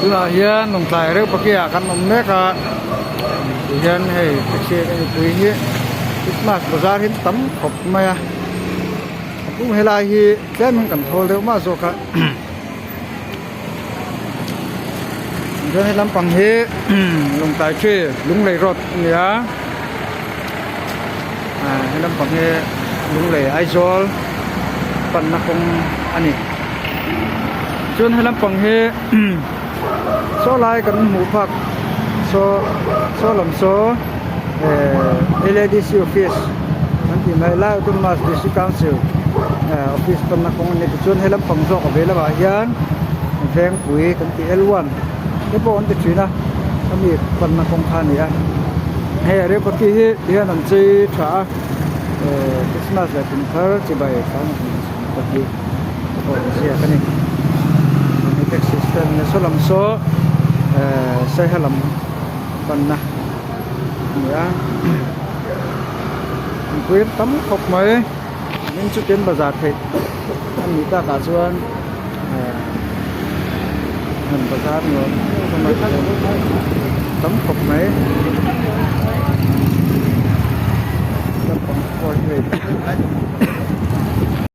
Tunah hian Lawngtlai reuh pakiah kan awm mek a tihian hei taxi mipui hi Christmas bazar hi tam khawp mai a a pum helai hi tlem in kan thawl deuh mah zawk a chuan he lampang hi Lawngtlai tree Lunglei road a ni a ah he lampang hi Lunglei Aizawl panna kawng a ni. Chuan he lampang hi saw lai kan hmuh phak saw saw lam saw eh L_A_D_C office an tih mai lai Autonomous District Council eh office panna kawng a ni tichuan he lampang zawk a vei lamah hian Vengpui kan tih L one te pawh an ti thin a ami panna kawng kha a ni a hei a Repati hi tihian an chei tha a eh Christmas leh kum thar chibai pahnih pawh an ziak a ni hei taxi stand nia saw lam saw ehh saiha lam panna a ni a mipui an tam khawp mai tin chutin bazar theih a nih takah chuan ehh han bazar nuam tam khawp mai naupang pawh hi hei.